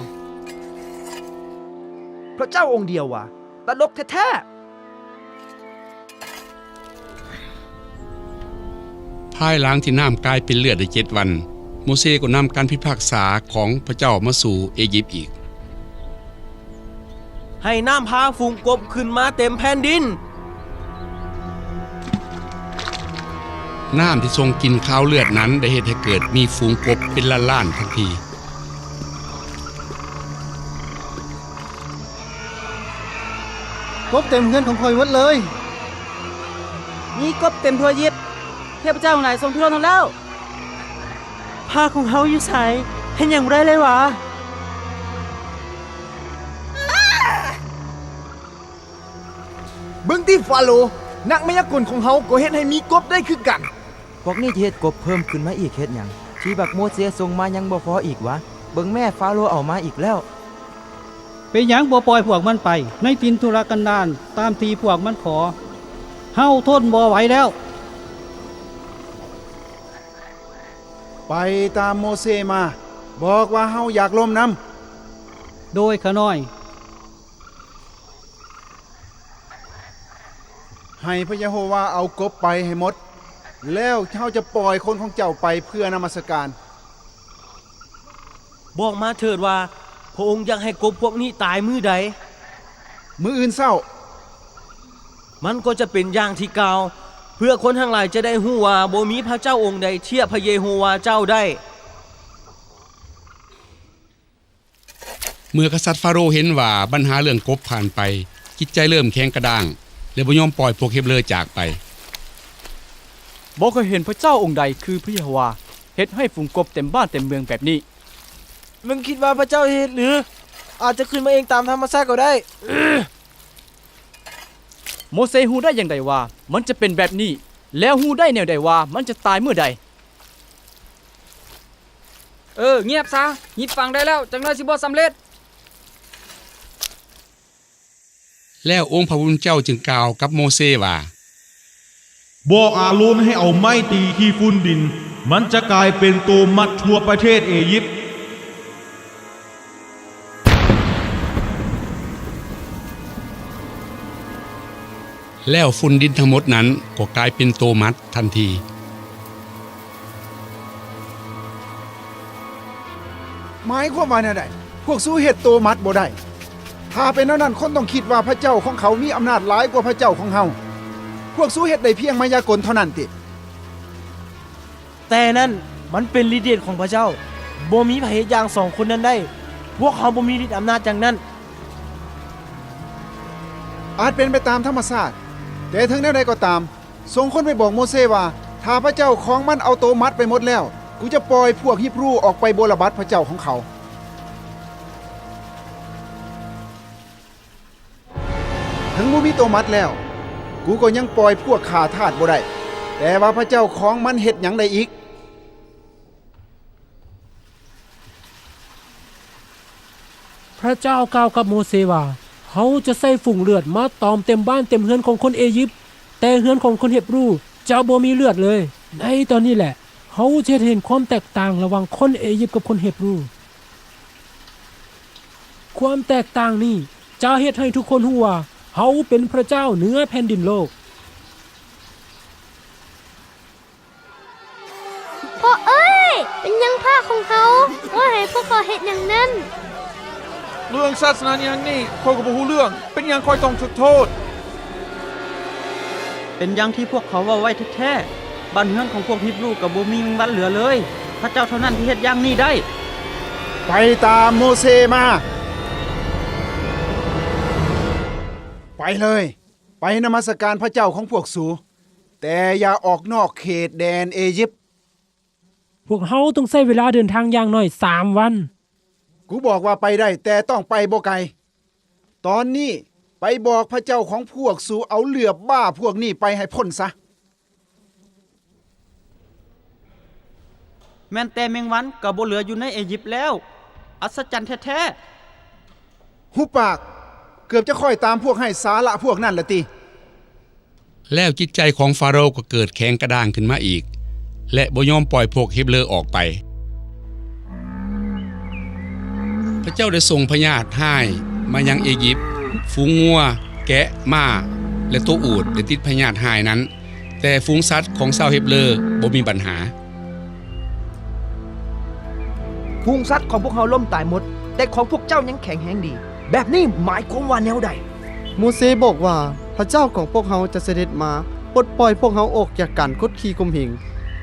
ພະເຈົ້າອົງດຽວຫວາ? ຕະຫຼົກແທ້ໆ! ພາຍຫຼັງທີ່ນ້ຳກາຍເປັນເລືອດໄດ້ເຈັດວັນ, ໂມເຊກໍນຳການພິພາກສາຂອງພະເຈົ້າມາສູ່ເອຢິບອີກ. ໃຫ້ນ້ຳພາຝູງກົບຂຶ້ນມາເຕັມແຜ່ນດິນ. ນ້ຳທີ່ຊົງກິ່ນຄາວເລືອດນັ້ນໄດ້ເຮັດໃຫ້ເກີດມີຝູງກົບເປັນລ້ານໆທັນທີ. ກົບເຕັມເຮືອນຂອງຂ້ອຍໝົດເລີຍ. ມີກົບເຕັມທົ່ວອີຢິບ. ເທບພະເຈົ້າທັງຫຼາຍຊົງພິໂລດເຮົາແລ້ວ. ພະຂອງເຮົາຢູ່ໃສ? ເຮັດຫຍັງບໍ່ໄດ້ເລີຍຫວາ? ເບິ່ງຕິ ຟາໂຣ, ນັກມາຍາກົນຂອງເຮົາກໍເຮັດໃຫ້ມີກົບໄດ້ຄືກັນ. ພວກນີ້ຈະເຮັດກົບເພີ່ມຂຶ້ນມາອີກເຮັດຫຍັງ? ທີ່ບັກໂມເຊສົ່ງມາຍັງບໍ່ພໍອີກຫວາ? ເບິ່ງແມ້, ຟາໂຣເອົາມາອີກແລ້ວ. ເປັນຫຍັງບໍ່ປ່ອຍພວກມັນໄປໃນຖິ່ນທຸລະກັນດານຕາມທີ່ພວກມັນຂໍ? ເຮົາທົນບໍ່ໄຫວແລ້ວ. ໄປຕາມໂມເຊມາ, ບອກວ່າເຮົາຢາກລົມນຳ. ໂດຍຂ້ານ້ອຍ. ໃຫ້ພະເຢໂຮວາເອົາກົບໄປໃຫ້ໝົດ, ແລ້ວເຮົາຈະປ່ອຍຄົນຂອງເຈົ້າໄປເພື່ອນະມັດສະການ. ບອກມາເຖີດວ່າ ພະອົງຢາກໃຫ້ກົບພວກນີ້ຕາຍມື້ໃດ? ມື້ອື່ນເຊົ້າ. ມັນກໍຈະເປັນຢ່າງທີ່ກ່າວ, ເພື່ອຄົນທັງຫຼາຍຈະໄດ້ຮູ້ວ່າບໍ່ມີພະເຈົ້າອົງໃດທຽບພະເຢໂຮວາເຈົ້າໄດ້. ເມື່ອກະສັດຟາໂຣເຫັນວ່າບັນຫາເລື່ອງກົບຜ່ານໄປ, ຈິດໃຈເລີ່ມແຂງກະດ້າງ ແລະ ບໍ່ຍອມປ່ອຍພວກເຮັບເລີຈາກໄປ. ບໍ່ເຄີຍເຫັນພະເຈົ້າອົງໃດຄືພະເຢໂຮວາ ເຮັດໃຫ້ຝູງກົບເຕັມບ້ານເຕັມເມືອງແບບນີ້. ມຶງຄິດວ່າພະເຈົ້າເຮັດຫຼື? ອາດຈະຂຶ້ນມາເອງຕາມທຳມະຊາດກໍໄດ້. ໂມເຊຮູ້ໄດ້ຢ່າງໃດວ່າມັນຈະເປັນແບບນີ້? ແລ້ວຮູ້ໄດ້ແນວໃດວ່າມັນຈະຕາຍມື້ໃດ? ເອີ, ງຽບຊະ, ຫຍິບຝັງໄດ້ແລ້ວ, ຈັກໜ້ອຍຊິບໍ່ສຳເລັດ. ແລ້ວອົງພະຜູ້ເປັນເຈົ້າຈຶ່ງກ່າວກັບໂມເຊວ່າ, ບອກອາໂຣນໃຫ້ເອົາໄມ້ຕີຂີ້ຝຸ່ນດິນ, ມັນຈະກາຍເປັນໂຕມັດທົ່ວປະເທດເອຢິບ. ແລ້ວຝຸ່ນດິນທັງໝົດນັ້ນກໍກາຍເປັນໂຕມັດທັນທີ. ໝາຍຄວາມວ່າແນວໃດ? ພວກສູເຮັດໂຕມັດບໍ່ໄດ້. ຖ້າເປັນແນວນັ້ນ, ຄົນຕ້ອງຄິດວ່າພະເຈົ້າຂອງເຂົາມີອຳນາດຫຼາຍກວ່າພະເຈົ້າຂອງເຮົາ. ພວກສູເຮັດໄດ້ພຽງມາຍາກົນເທົ່ານັ້ນຕິ? ແຕ່ນັ້ນມັນເປັນລິດເດດຂອງພະເຈົ້າ. ບໍ່ມີໃຜເຮັດຢ່າງສອງຄົນນັ້ນໄດ້. ພວກເຮົາບໍ່ມີລິດອຳນາດຢ່າງນັ້ນ. ອາດເປັນໄປຕາມທຳມະຊາດ, ແຕ່ເຖິງແນວໃດກໍຕາມ, ສົ່ງຄົນໄປບອກໂມເຊວ່າ, ຖ້າພະເຈົ້າຂອງມັນເອົາໂຕມັດໄປໝົດແລ້ວ, ກູຈະປ່ອຍພວກຮີບຣູອອກໄປບົວລະບັດພະເຈົ້າຂອງເຂົາ. ເຖິງບໍ່ມີໂຕມັດແລ້ວ, ກູກໍຍັງປ່ອຍພວກຂ້າທາດບໍ່ໄດ້. ແຕ່ວ່າພະເຈົ້າຂອງມັນເຮັດຫຍັງໄດ້ອີກ? ພະເຈົ້າກ່າວກັບໂມເຊວ່າ, ເຮົາຈະໃສ່ຝູງເລືອດມາຕອມເຕັມບ້ານເຕັມເຮືອນຂອງຄົນເອຢິບ, ແຕ່ເຮືອນຂອງຄົນເຮັບຣູຈະບໍ່ມີເລືອດເລີຍ. ໃນຕອນນີ້ແຫຼະ, ເຮົາຈະເຮັດໃຫ້ເຫັນຄວາມແຕກຕ່າງລະຫວ່າງຄົນເອຢິບກັບຄົນເຮັບຣູ. ຄວາມແຕກຕ່າງນີ້ຈະເຮັດໃຫ້ທຸກຄົນຮູ້ວ່າເຮົາເປັນພະເຈົ້າເໜືອແຜ່ນດິນໂລກ. ພໍ່ເອີຍ! ເປັນຫຍັງພະຂອງເຮົາວ່າໃຫ້ພວກເຂົາເຮັດຢ່າງນັ້ນ? ເລື່ອງສາສະໜາອີ່ຫຍັງນີ້ ຂ້ອຍກໍບໍ່ຮູ້ເລື່ອງ. ເປັນຫຍັງຂ້ອຍຕ້ອງຖືກໂທດ? ເປັນຢ່າງທີ່ພວກເຂົາເວົ້າໄວ້ແທ້ໆ. ບ້ານເຮືອນຂອງພວກຮີບຣູກໍບໍ່ມີແມງວັນເຫຼືອເລີຍ. ພະເຈົ້າເທົ່ານັ້ນທີ່ເຮັດຢ່າງນີ້ໄດ້. ໄປຕາມໂມເຊມາ. ໄປເລີຍ. ໄປນະມັດສະການພະເຈົ້າຂອງພວກສູ, ແຕ່ຢ່າອອກນອກເຂດແດນເອຢິບ. ພວກເຮົາຕ້ອງໃຊ້ເວລາເດີນທາງຢ່າງໜ້ອຍສາມວັນ. ກູບອກວ່າໄປໄດ້, ແຕ່ຕ້ອງໄປບໍ່ໄກ. ຕອນນີ້ໄປບອກພະເຈົ້າຂອງພວກສູເອົາເຫຼືອບບ້າພວກນີ້ໄປໃຫ້ພົ້ນຊະ. ແມ່ນແຕ່ແມງວັນກໍບໍ່ເຫຼືອຢູ່ໃນເອຢິບແລ້ວ. ອັດສະຈັນແທ້ໆ! ຫຸບປາກ! ເກືອບຈະຄ້ອຍຕາມພວກໄຮ້ສາລະພວກນັ້ນລະຕິ. ແລ້ວຈິດໃຈຂອງຟາໂຣກໍເກີດແຂງກະດ້າງຂຶ້ນມາອີກ ແລະ ບໍ່ຍອມປ່ອຍພວກເຮັບເລີອອກໄປ. ພະເຈົ້າໄດ້ສົ່ງພະຍາດຮ້າຍມາຍັງເອຢິບ, ຝູງງົວ, ແກະ, ມ້າ ແລະ ໂຕອູດໄດ້ຕິດພະຍາດຮ້າຍນັ້ນ, ແຕ່ຝູງສັດຂອງຊາວເຮັບເລີບໍ່ມີບັນຫາ. ຝູງສັດຂອງພວກເຮົາລົ້ມຕາຍໝົດ, ແຕ່ຂອງພວກເຈົ້າຍັງແຂງແຮງດີ. ແບບນີ້ໝາຍຄວາມວ່າແນວໃດ? ໂມເຊບອກວ່າ, ພະເຈົ້າຂອງພວກເຮົາຈະສະເດັດມາປົດປ່ອຍພວກເຮົາອອກຈາກການກົດຂີ່ຂົ່ມເຫງ,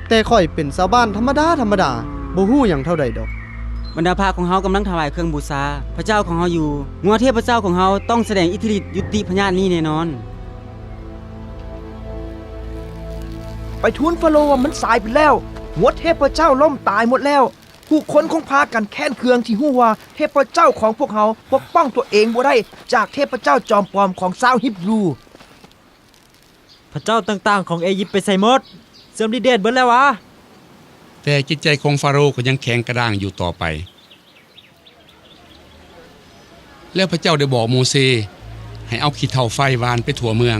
ແຕ່ຂ້ອຍເປັນຊາວບ້ານທຳມະດາໆ, ບໍ່ຮູ້ຫຍັງເທົ່າໃດດອກ. ບັນດາພະຂອງເຮົາກຳລັງຖວາຍເຄື່ອງບູຊາພະເຈົ້າຂອງເຮົາຢູ່. ງົວເທບພະເຈົ້າຂອງເຮົາຕ້ອງສະແດງອິດທິລິດຍຸຕິພະຍາດນີ້ແນ່ນອນ. ໄປທູນຟາໂຣວ່າມັນສາຍໄປແລ້ວ. ງົວເທບພະເຈົ້າລົ້ມຕາຍໝົດແລ້ວ. ຜູ້ຄົນຄົງພາກັນແຄ້ນເຄືອງທີ່ຮູ້ວ່າເທບພະເຈົ້າຂອງພວກເຮົາປົກປ້ອງຕົວເອງບໍ່ໄດ້ຈາກເທບພະເຈົ້າຈອມປອມຂອງຊາວຮີບຣູ. ພະເຈົ້າຕ່າງໆຂອງເອຢິບໄປໃສໝົດ? ເສື່ອມລິດເດດເບິດແລ້ວຫວາ? ແຕ່ຈິດໃຈຂອງຟາໂຣກໍຍັງແຂງກະດ້າງຢູ່ຕໍ່ໄປ. ແລ້ວພະເຈົ້າໄດ້ບອກໂມເຊໃຫ້ເອົາຂີ້ເຖົ້າໄຟຫວ່ານໄປທົ່ວເມືອງ,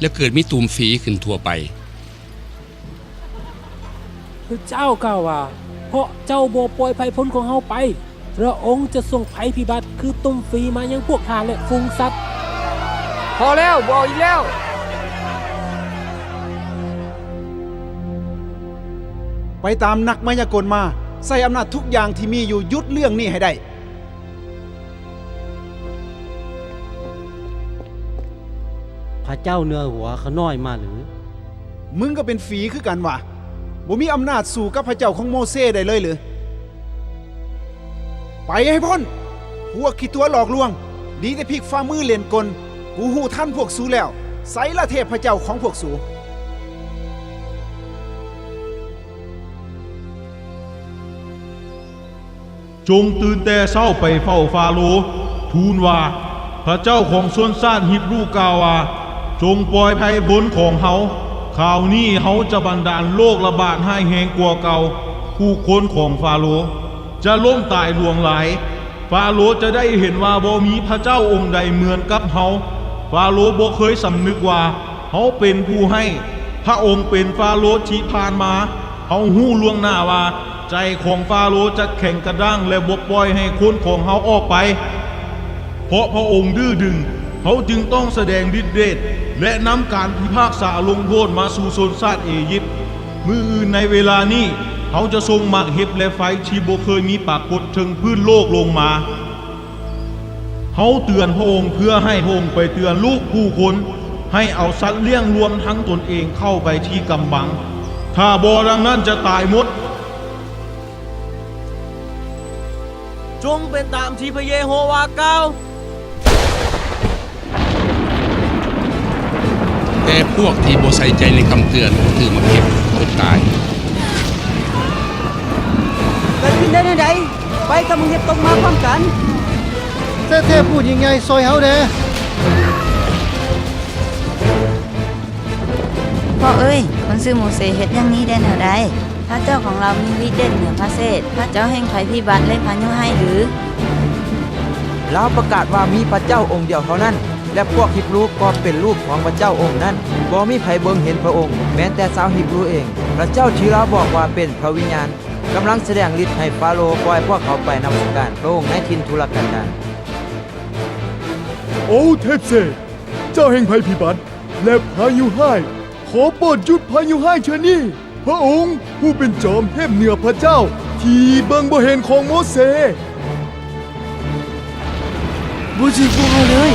ແລະ ເກີດມີຕຸ່ມຝີຂຶ້ນທົ່ວໄປ. ພະເຈົ້າກ່າວວ່າ, ເພາະເຈົ້າບໍ່ປ່ອຍໄພພົ້ນຂອງເຮົາໄປ, ພະອົງຈະສົ່ງໄພພິບັດຄືຕຸ່ມຝີມາຍັງພວກທ່ານ ແລະ ຝູງສັດ. ພໍແລ້ວ, ບໍ່ເອົາອີກແລ້ວ. ໄປຕາມນັກມາຍາກົນມາ, ໃຊ້ອຳນາດທຸກຢ່າງທີ່ມີຢູ່, ຢຸດເລື່ອງນີ້ໃຫ້ໄດ້. ພະເຈົ້າເໜືອຫົວຂ້ານ້ອຍມາຫຼື? ມຶງກໍເປັນຝີຄືກັນຫວາ? ບໍ່ມີອຳນາດສູ້ກັບພະເຈົ້າຂອງໂມເຊໄດ້ເລີຍຫຼື? ໄປໃຫ້ພົ້ນ! ພວກຂີ້ຕົວະຫຼອກລວງ, ດີແຕ່ພິກຝ່າມືຫຼິ້ນກົນ. ກູຮູ້ທັນພວກສູແລ້ວ. ໃສລະເທບພະເຈົ້າຂອງພວກສູ? ຈົ່ງຕື່ນແຕ່ເຊົ້າໄປເຝົ້າຟາໂຣ, ທູນວ່າ, ພະເຈົ້າຂອງຊົນຊາດຮີບຣູກ່າວວ່າ, ຈົ່ງປ່ອຍໄພພົ້ນຂອງເຮົາ. ຄາວນີ້ເຮົາຈະບັນດານໂລກລະບາດຮ້າຍແຮງກວ່າເກົ່າ. ຜູ້ຄົນຂອງຟາໂຣຈະລົ້ມຕາຍຫຼວງຫຼາຍ. ຟາໂຣຈະໄດ້ເຫັນວ່າບໍ່ມີພະເຈົ້າອົງໃດເໝືອນກັບເຮົາ. ຟາໂຣບໍ່ເຄີຍສຳນຶກວ່າ ເຮົາເປັນຜູ້ຮ້າຍ. ພະອົງເປັນຟາໂຣທີ່ຜ່ານມາ. ເຮົາຮູ້ລ່ວງໜ້າວ່າໃຈຂອງຟາໂຣຈະແຂງກະດ້າງ ແລະ ບໍ່ປ່ອຍໃຫ້ຄົນຂອງເຮົາອອກໄປ, ເພາະພະອົງດື້ດຶງ. ພ ເຮົາຈຶ່ງຕ້ອງສະແດງລິດເດດ ແລະ ນຳການພິພາກສາລົງໂທດມາສູ່ຊົນຊາດເອຢິບ. ມື້ອື່ນໃນເວລານີ້, ເຮົາຈະສົ່ງໝາກເຫັບ ແລະ ໄຟທີ່ບໍ່ເຄີຍມີປາກົດເທິງພື້ນໂລກລົງມາ. ເຮົາເຕືອນພະອົງເພື່ອໃຫ້ພະອົງໄປເຕືອນລູກຜູ້ຄົນ ໃຫ້ເອົາສັດລ້ຽງລວມທັງຕົນເອງເຂົ້າໄປທີ່ກຳບັງ, ຖ້າບໍ່ດັ່ງນັ້ນຈະຕາຍໝົດ. ຈົ່ງເປັນຕາມທີ່ພະເຢໂຮວາກ່າວ. ແຕ່ພວກທີ່ບໍ່ໃສ່ໃຈໃນຄຳເຕືອນຖືກໝາກເຫັບຕົກຕາຍ. ເກີດຂຶ້ນໄດ້ແນວໃດ? ໄຟກັບໝາກເຫັບຕົກມາພ້ອມກັນ. ແທ້ໆ ຜູ້ຍິ່ງໃຫຍ່ ຊ່ອຍເຮົາແດ່. ພໍ່ເອີຍ, ຄົນຊື່ໂມເຊເຮັດຢ່າງນີ້ໄດ້ແນວໃດ? ພະເຈົ້າຂອງລາວມີລິດເດດເໜືອພະເສດ, ພະເຈົ້າແຫ່ງໄພພິບັດ ແລະ ພາຍຸຮ້າຍຫຼື? ລາວປະກາດວ່າມີພະເຈົ້າອົງດຽວເທົ່ານັ້ນ, ແລະ ພວກຮີບຣູກໍເປັນລູກຂອງພະເຈົ້າອົງນັ້ນ. ບໍ່ມີໃຜເບິ່ງເຫັນພະອົງ, ແມ່ນແຕ່ຊາວຮີບຣູເອງ. ພະເຈົ້າທີ່ລາວບອກວ່າເປັນພະວິນຍານ ກຳລັງສະແດງລິດໃຫ້ຟາໂຣປ່ອຍພວກເຂົາໄປນະມັດສະການພະອົງໃນຖິ່ນທຸລະກັນດານ. ໂອ ເທບເສດ, ເຈົ້າແຫ່ງໄພພິບັດ ແລະ ພາຍຸຮ້າຍ, ຂໍໂປດຢຸດພາຍຸຮ້າຍເທື່ອນີ້. ພະອົງຜູ້ເປັນຈອມເທບເໜືອພະເຈົ້າທີ່ເບິ່ງບໍ່ເຫັນຂອງໂມເຊ ບໍ່ຖືກພວກເຮົາເລີຍ,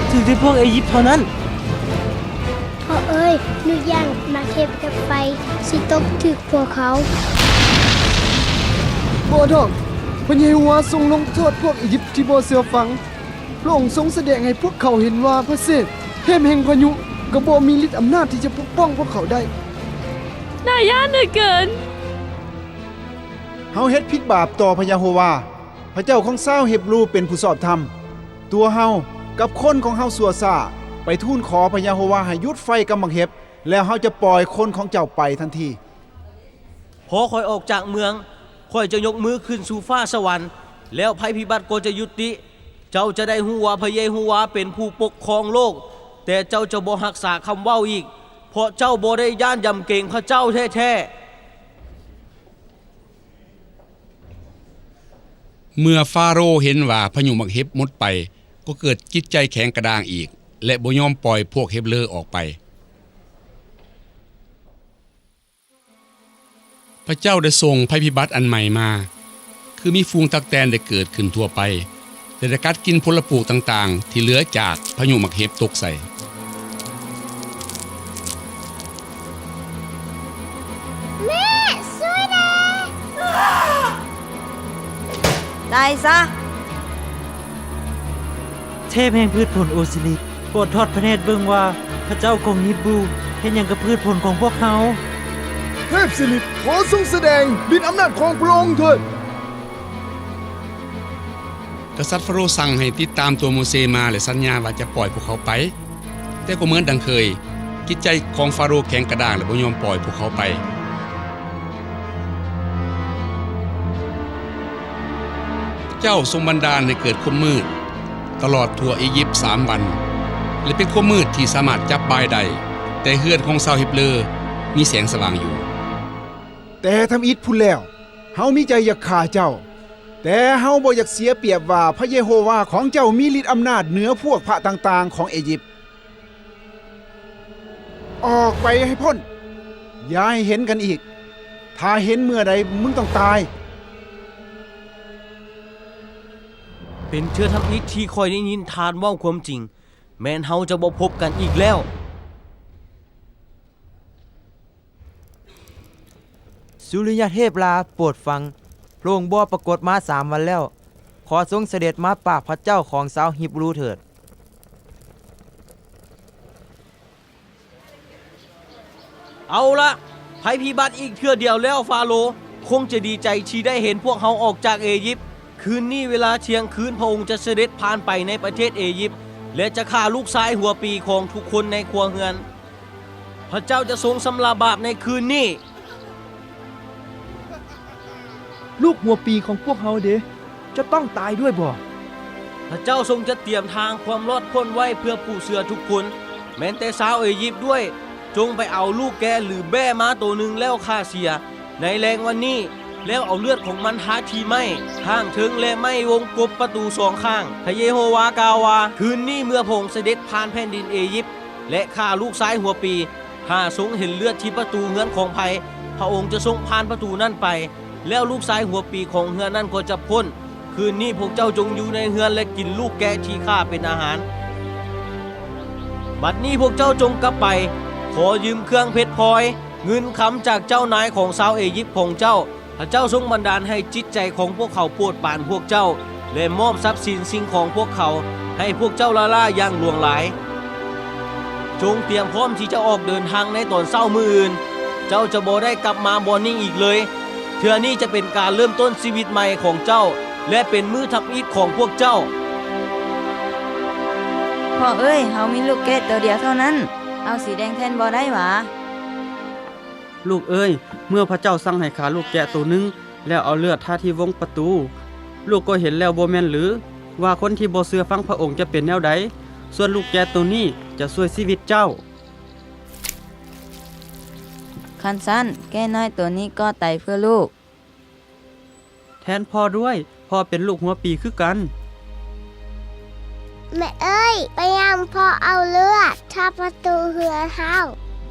ຖືກແຕ່ພວກເອຢິບເທົ່ານັ້ນ. ພໍ່ເອີຍ, ໜູຢ້ານໝາກເຫັບກັບໄຟຊິຕົກຖືກພວກເຂົາ. ບໍ່ດອກ, ພະເຢໂຮວາຊົງລົງໂທດພວກເອຢິບທີ່ບໍ່ເຊື່ອຟັງ. ພະອົງຊົງສະແດງໃຫ້ພວກເຂົາເຫັນວ່າພະເສດ, ເທບແຫ່ງພາຍຸ ກໍບໍ່ມີລິດອຳນາດທີ່ຈະປົກປ້ອງພວກເຂົາໄດ້. ໜ້າຢ້ານເຫຼືອເກີນ. ເຮົາເຮັດຜິດບາບຕໍ່ພະເຢໂຮວາ, ພະເຈົ້າຂອງຊາວຮີບຣູເປັນຜູ້ຊອບທຳ. ຕົວເຮົາກັບຄົນຂອງເຮົາຊົ່ວຊ້າ, ໄປທູນຂໍພະເຢໂຮວາໃຫ້ຢຸດໄຟກັບໝາກເຫັບ, ແລ້ວເຮົາຈະປ່ອຍຄົນຂອງເຈົ້າໄປທັນທີ. ພໍຂ້ອຍອອກຈາກເມືອງ, ຂ້ອຍຈະຍົກມືຂຶ້ນສູ່ຟ້າສະຫວັນ, ແລ້ວໄພພິບັດກໍຈະຢຸດຕິ. ເຈົ້າຈະໄດ້ຮູ້ວ່າພະເຢໂຮວາເປັນຜູ້ປົກຄອງໂລກ, ແຕ່ເຈົ້າຈະບໍ່ຮັກສາຄຳເວົ້າອີກ, ເພາະເຈົ້າບໍ່ໄດ້ຢ້ານຢຳເກງພະເຈົ້າແທ້ໆ. ເມື່ອຟາໂຣເຫັນວ່າພາຍຸໝາກເຫັບໝົດໄປ, ກໍເກີດຈິດໃຈແຂງກະດ້າງອີກ ແລະ ບໍ່ຍອມປ່ອຍພວກຮີບຣູອອກໄປ. ພະເຈົ້າໄດ້ສົ່ງໄພພິບັດອັນໃໝ່ມາ, ຄືມີຝູງຕັກແຕນໄດ້ເກີດຂຶ້ນທົ່ວໄປ ແລະ ໄດ້ກັດກິນຜົນລະປູກຕ່າງໆ ທີ່ເຫຼືອຈາກພາຍຸໝາກເຫັບຕົກໃສ່. ແມ່ ຊ່ວຍແດ່! ຕາຍຊະ! ເທບແຫ່ງພືດຜົນໂອຊີຣິດ, ໂປດທອດພະເນດເບິ່ງວ່າພະເຈົ້າຂອງຮີບຣູເຮັດຫຍັງກັບພືດຜົນຂອງພວກເຮົາ. ເທບຊີຣິດ, ຂໍຊົງສະແດງລິດອຳນາດຂອງພະອົງເຖີດ. ກະສັດຟາໂຣສັ່ງໃຫ້ຕິດຕາມຕົວໂມເຊມາ ແລະ ສັນຍາວ່າຈະປ່ອຍພວກເຂົາໄປ. ແຕ່ກໍເໝືອນດັ່ງເຄີຍ, ຈິດໃຈຂອງຟາໂຣແຂງກະດ້າງ ແລະ ບໍ່ຍອມປ່ອຍພວກເຂົາໄປ. ເຈົ້າຊົງບັນດານໃຫ້ເກີດຄວາມມືດຕະຫຼອດທົ່ວອີຢິບສາມວັນ ແລະ ເປັນຄວາມມືດທີ່ສາມາດຈັບບາຍໄດ້, ແຕ່ເຮືອນຂອງຊາວຮີບຣູມີແສງສະຫວ່າງຢູ່. ແຕ່ທຳອິດພຸ້ນແລ້ວ, ເຮົາມີໃຈຢາກຂ້າເຈົ້າ, ແຕ່ເຮົາບໍ່ຢາກເສຍປຽບວ່າພະເຢໂຮວາຂອງເຈົ້າມີລິດອຳນາດເໜືອພວກພະຕ່າງໆຂອງເອຢິບ. ອອກໄປໃຫ້ພົ້ນ, ຢ່າໃຫ້ເຫັນກັນອີກ. ຖ້າເຫັນເມື່ອໃດ, ມຶງຕ້ອງຕາຍ. ເປັນເທື່ອທຳອິດທີ່ຂ້ອຍໄດ້ຍິນທ່ານເວົ້າຄວາມຈິງ, ແມ່ນເຮົາຈະບໍ່ພົບກັນອີກແລ້ວ. ສຸລິຍະເທບລາ, ໂປດຟັງ, ພະອົງບໍ່ປາກົດມາສາມວັນແລ້ວ. ຂໍຊົງສະເດັດມາປາບພະເຈົ້າຂອງຊາວຮີບຣູເຖີດ. ເອົາລະ, ໄພພິບັດອີກເທື່ອດຽວແລ້ວ, ຟາໂຣຄົງຈະດີໃຈທີ່ໄດ້ເຫັນພວກເຮົາອອກຈາກເອຢິບ. ຄືນນີ້ເວລາທ່ຽງຄືນ, ພະອົງຈະສະເດັດຜ່ານໄປໃນປະເທດເອຢິບ ແລະ ຈະຂ້າລູກຊາຍຫົວປີຂອງທຸກຄົນໃນຄົວເຮືອນ. ພະເຈົ້າຈະຊົງຊຳລະບາບໃນຄືນນີ້. ລູກຫົວປີຂອງພວກເຮົາເດ? ຈະຕ້ອງຕາຍດ້ວຍບໍ? ພະເຈົ້າຊົງຈັດຕຽມທາງຄວາມລອດພົ້ນໄວ້ເພື່ອຜູ້ເຊື່ອທຸກຄົນ, ແມ່ນແຕ່ຊາວເອຢິບດ້ວຍ. ຈົ່ງໄປເອົາລູກແກະ ຫຼື ແບ້ມາໂຕໜຶ່ງແລ້ວຂ້າເສຍໃນແລງວັນນີ້. ແລ້ວເອົາເລືອດຂອງມັນທາທີ່ໄມ້ຂ້າງເທິງ ແລະ ໄມ້ວົງກົບປະຕູສອງຂ້າງ. ພະເຢໂຮວາກ່າວວ່າ, ຄືນນີ້ເມື່ອພະອົງສະເດັດຜ່ານແຜ່ນດິນເອຢິບ ແລະ ຂ້າລູກຊາຍຫົວປີ, ຖ້າຊົງເຫັນເລືອດທີ່ປະຕູເຮືອນຂອງໃຜ, ພະອົງຈະຊົງຜ່ານປະຕູນັ້ນໄປ, ແລ້ວລູກຊາຍຫົວປີຂອງເຮືອນນັ້ນກໍຈະພົ້ນ. ຄືນນີ້ພວກເຈົ້າຈົ່ງຢູ່ໃນເຮືອນ ແລະ ກິນລູກແກະທີ່ຂ້າເປັນອາຫານ. ບັດນີ້ພວກເຈົ້າຈົ່ງກັບໄປ, ຂໍຢືມເຄື່ອງເພັດພອຍ, ເງິນຄຳຈາກເຈົ້ານາຍຂອງຊາວເອຢິບຂອງເຈົ້າ. ພະເຈົ້າຊົງບັນດານໃຫ້ຈິດໃຈຂອງພວກເຂົາໂປດປານພວກເຈົ້າ ແລະ ມອບຊັບສິນສິ່ງຂອງພວກເຂົາໃຫ້ພວກເຈົ້າລ້າໆຢ່າງຫຼວງຫຼາຍ. ຈົ່ງຕຽມພ້ອມທີ່ຈະອອກເດີນທາງໃນຕອນເຊົ້າມື້ອື່ນ. ເຈົ້າຈະບໍ່ໄດ້ກັບມາບ່ອນນີ້ອີກເລີຍ. ເທື່ອນີ້ຈະເປັນການເລີ່ມຕົ້ນຊີວິດໃໝ່ຂອງເຈົ້າ ແລະ ເປັນມື້ທຳອິດຂອງພວກເຈົ້າ. ພໍ່ເອີຍ, ເຮົາມີລູກແກະໂຕດຽວເທົ່ານັ້ນ, ເອົາສີແດງແທນບໍ່ໄດ້ຫວາ? ລູກເອີຍ, ເມື່ອພະເຈົ້າສັ່ງໃຫ້ຂ້າລູກແກະໂຕໜຶ່ງ ແລ້ວເອົາເລືອດທາທີ່ວົງປະຕູ, ລູກກໍເຫັນແລ້ວບໍ່ແມ່ນຫຼື ວ່າຄົນທີ່ບໍ່ເຊື່ອຟັງພະອົງຈະເປັນແນວໃດ? ສ່ວນລູກແກະໂຕນີ້ຈະຊ່ວຍຊີວິດເຈົ້າ. ຄັນຊັ້ນ, ແກະນ້ອຍໂຕນີ້ກໍຕາຍເພື່ອລູກ. ແທນພໍ່ດ້ວຍ, ພໍ່ເປັນລູກຫົວປີຄືກັນ. ແມ່ເອີຍ, ພະຍາຍາມພໍ່ເອົາເລືອດທາປະຕູເຮືອນເຮົາ.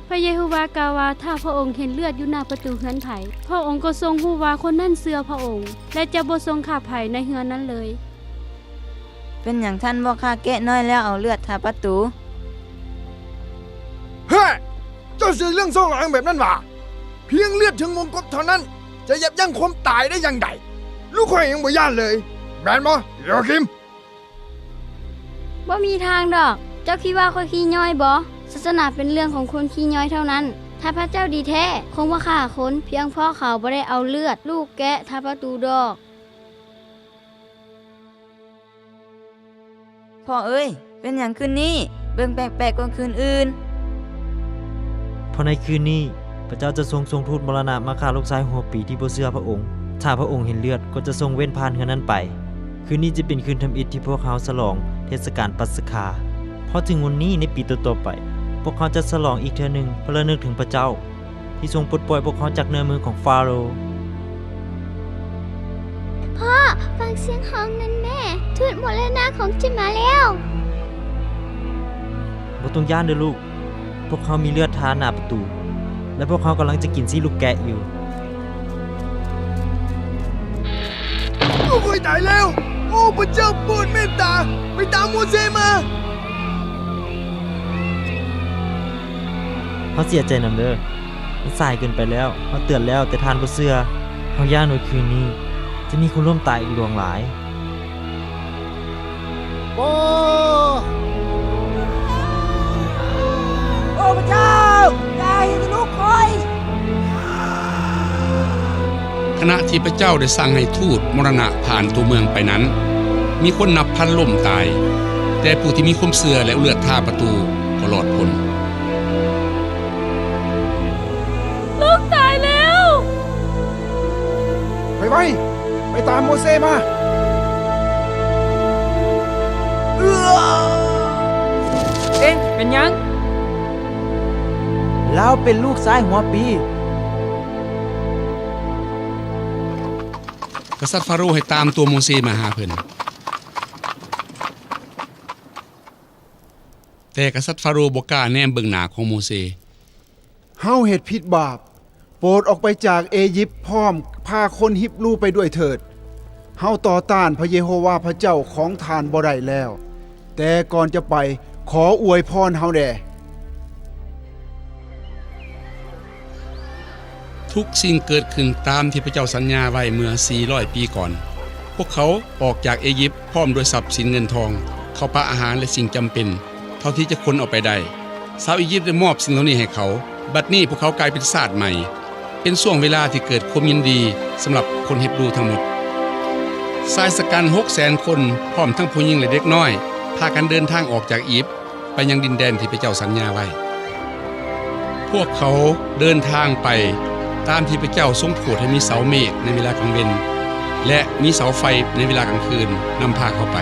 ພະເຢໂຮວາກ່າວວ່າ, ຖ້າພະອົງເຫັນເລືອດຢູ່ໜ້າປະຕູເຮືອນໃຜ, ພະອົງກໍຊົງຮູ້ວ່າຄົນນັ້ນເຊື່ອພະອົງ ແລະ ຈະບໍ່ຊົງຂ້າໃຜໃນເຮືອນນັ້ນເລີຍ. ເປັນຫຍັງທ່ານບໍ່ຂ້າແກະນ້ອຍແລ້ວເອົາເລືອດທາປະຕູ? ເຮີ້ຍ! ເຈົ້າເຊື່ອເລື່ອງຊ່ອງລາງແບບນັ້ນຫວາ? ພຽງເລືອດເທິງວົງກົບເທົ່ານັ້ນ ຈະຢັບຢັ້ງຄວາມຕາຍໄດ້ຢ່າງໃດ? ລູກຂ້ອຍຍັງບໍ່ຢ້ານເລີຍ, ແມ່ນບໍ່ ໂຢຄິມ? ບໍ່ມີທາງດອກ. ເຈົ້າຄິດວ່າຂ້ອຍຂີ້ຍ້ອຍບໍ? ສາສະໜາເປັນເລື່ອງຂອງຄົນຂີ້ຍ້ອຍເທົ່ານັ້ນ. ຖ້າພະເຈົ້າດີແທ້, ຄົງບໍ່ຂ້າຄົນ ພຽງເພາະເຂົາບໍ່ໄດ້ເອົາເລືອດລູກແກະທາປະຕູດອກ. ພໍ່ເອີຍ, ເປັນຫຍັງຄືນນີ້ເບິ່ງແປກໆກວ່າຄືນອື່ນ? ເພາະໃນຄືນນີ້ ພະເຈົ້າຈະຊົງສົ່ງທູດມໍລະນະມາຂ້າລູກຊາຍຫົວປີທີ່ບໍ່ເຊື່ອພະອົງ. ຖ້າພະອົງເຫັນເລືອດ, ກໍຈະຊົງເວັ້ນຜ່ານເຮືອນນັ້ນໄປ. ຄືນນີ້ຈະເປັນຄືນທຳອິດທີ່ພວກເຮົາສະຫຼອງເທດສະການປັດສະຄາ. ພໍເຖິງວັນນີ້ໃນປີຕໍ່ໆໄປ, ພວກເຮົາຈະສະຫຼອງອີກເທື່ອໜຶ່ງ ເພື່ອລະນຶກເຖິງພະເຈົ້າ ທີ່ຊົງປົດປ່ອຍພວກເຮົາຈາກເງື້ອມືຂອງຟາໂຣ. ພໍ່, ຟັງສຽງຮ້ອງນັ້ນແມ້, ທູດມໍລະນະຄົງຈະມາແລ້ວ. ບໍ່ຕ້ອງຢ້ານເດີ້ລູກ, ພວກເຮົາມີເລືອດທາໜ້າປະຕູ ແລະ ພວກເຮົາກຳລັງຈະກິນຊີ້ລູກແກະຢູ່. ລູກຂ້ອຍຕາຍແລ້ວ! ໂອ້ ພະເຈົ້າໂປດເມດຕາ, ໄປຕາມໂມເຊມາ. ເຮົາເສຍໃຈນຳເດີ້. ມັນສາຍເກີນໄປແລ້ວ. ເຮົາເຕືອນແລ້ວ, ແຕ່ທ່ານບໍ່ເຊື່ອ. ເຮົາຢ້ານວ່າຄືນນີ້ຈະມີຄົນລົ້ມຕາຍອີກຫຼວງຫຼາຍ. ໂອ້ ໂອ້ ພະເຈົ້າ, ຢ່າເຮັດໃຫ້ລູກຂ້ອຍ. ຂະນະທີ່ພະເຈົ້າໄດ້ສັ່ງໃຫ້ທູດມໍລະນະຜ່ານຕົວເມືອງໄປນັ້ນ, ມີຄົນນັບພັນລົ້ມຕາຍ, ແຕ່ຜູ້ທີ່ມີຄວາມເຊື່ອ ແລະ ເອົາເລືອດທາປະຕູກໍລອດພົ້ນ. ລູກຕາຍແລ້ວ! ໄປໄວ! ໄປຕາມໂມເຊມາ! ເອ! ເປັນຫຍັງ? ລາວເປັນລູກຊາຍຫົວປີ. ກະສັດຟາໂຣໃຫ້ຕາມຕົວໂມເຊມາຫາເພິ່ນ. ແຕ່ກະສັດຟາໂຣບໍ່ກ້າແນມເບິ່ງໜ້າຂອງໂມເຊ. ເຮົາເຮັດຜິດບາບ. ໂປດອອກໄປຈາກເອຢິບພ້ອມ, ພາຄົນຮິບຣູໄປດ້ວຍເຖີດ. ເຮົາຕໍ່ຕ້ານພະເຢໂຮວາພະເຈົ້າຂອງທ່ານບໍ່ໄດ້ແລ້ວ. ແຕ່ກ່ອນຈະໄປ, ຂໍອວຍພອນເຮົາແດ່. ທຸກສິ່ງເກີດຂຶ້ນຕາມທີ່ພະເຈົ້າສັນຍາໄວ້ເມື່ອສີ່ຮ້ອຍປີກ່ອນ. ພວກເຂົາອອກຈາກເອຢິບພ້ອມດ້ວຍຊັບສິນເງິນທອງ, ເຂົ້າປາອາຫານ ແລະ ສິ່ງຈຳເປັນເທົ່າທີ່ຈະຂົນເອົາໄປໄດ້. ຊາວອີຢິບໄດ້ມອບສິ່ງເຫຼົ່ານີ້ໃຫ້ເຂົາ. ບັດນີ້ພວກເຂົາກາຍເປັນຊາດໃໝ່. ເປັນຊ່ວງເວລາທີ່ເກີດຄວາມຍິນດີສຳລັບຄົນຮິບຣູທັງໝົດ. ຊາຍຊະກັນຫົກແສນຄົນ ພ້ອມທັງຜູ້ຍິງ ແລະ ເດັກນ້ອຍ ພາກັນເດີນທາງອອກຈາກອີຢິບ ໄປຍັງດິນແດນທີ່ພະເຈົ້າສັນຍາໄວ້. ພວກເຂົາເດີນທາງໄປຕາມທີ່ພະເຈົ້າຊົງໂປດໃຫ້ມີເສົາເມກໃນເວລາກາງເວັນ ແລະ ມີເສົາໄຟໃນເວລາກາງຄືນນຳພາເຂົາໄປ.